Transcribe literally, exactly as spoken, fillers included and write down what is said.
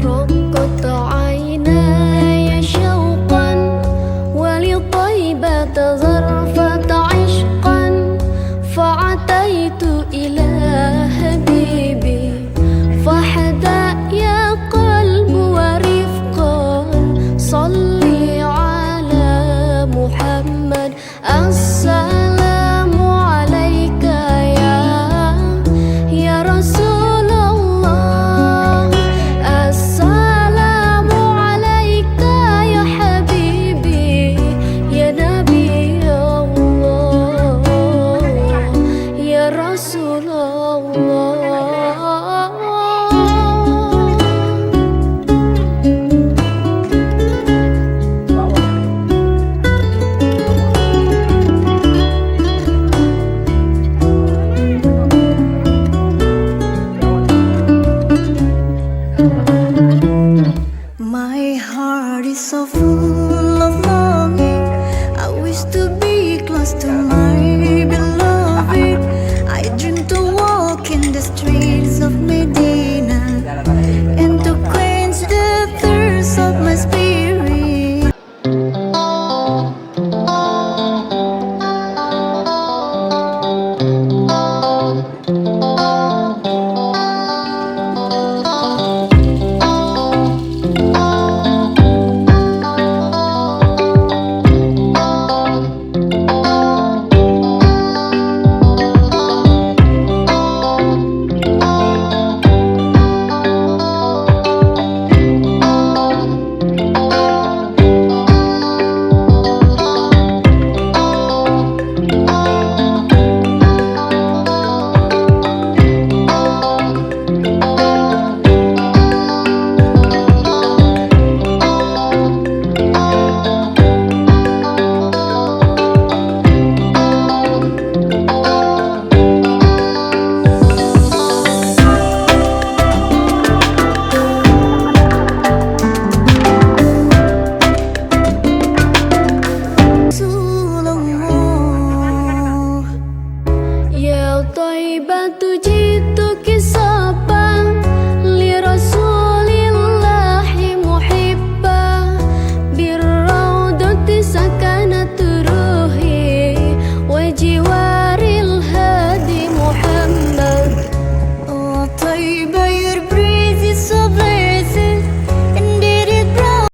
رقت عيناي شوقا ولطيبة ظرفت عشقا فأتيت إلى حبيبي فاهدأ يا قلب ورفقا صل على محمد السلام عليك يا، يا رسول الله. السلام عليك يا حبيبي، يا نبي الله، يا رسول الله. My heart is so full of longing. I wish to be close to my beloved. I dream to walk in the streets of Medina and to quench the thirst of my spirit. Rasulullah, ya Thaibatu jituki sapa